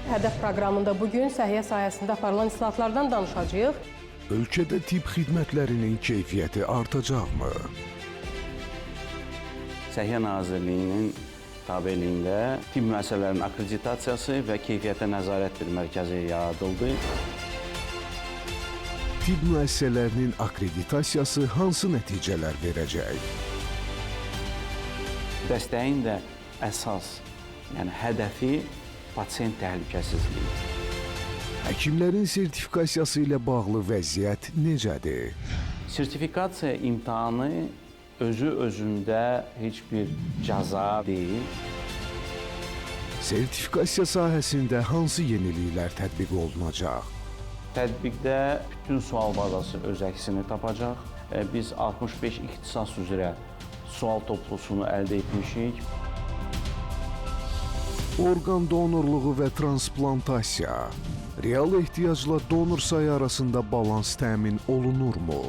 Hədəf proqramında bu gün səhiyyə sahəsində aparılan islahatlardan danışacağıq. Ölkədə tibb xidmətlərinin keyfiyyəti artacaqmı? Səhiyyə Nazirliyinin tabeliyində tibb müəssisələrinin akkreditasiyası və keyfiyyətə nəzarət bir mərkəzi yaradıldı. Tibb müəssisələrinin akkreditasiyası hansı nəticələr verəcək? Dəstəyin də əsas, yəni hədəfi pasiyent təhlükəsizliyidir. Həkimlərin sertifikasiyası ilə bağlı vəziyyət necədir? Sertifikasiya imtahanı özü özündə heç bir cəza deyil. Sertifikasiya sahəsində hansı yeniliklər tətbiq olunacaq? Tətbiqdə bütün sual bazası öz əksini tapacaq. Biz 65 ixtisas üzrə sual toplusunu əldə etmişik. Orqan donorluğu və transplantasiya. Real ehtiyacla donor sayı arasında balans təmin olunurmu?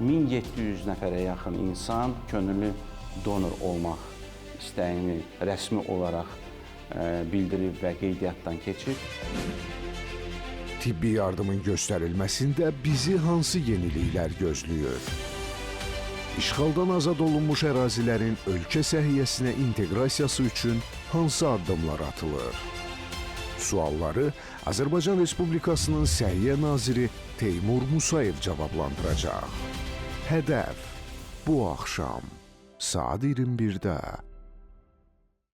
1700 nəfərə yaxın insan könüllü donor olmaq istəyini rəsmi olaraq bildirib və qeydiyyatdan keçib. Tibbi yardımın göstərilməsində bizi hansı yeniliklər gözləyir? İşğaldan azad olunmuş ərazilərin ölkə səhiyyəsinə inteqrasiyası üçün hansı addımlar atılır? Sualları Azərbaycan Respublikasının Səhiyyə naziri Teymur Musayev cavablandıracaq. Hədəf bu axşam saat 21-də.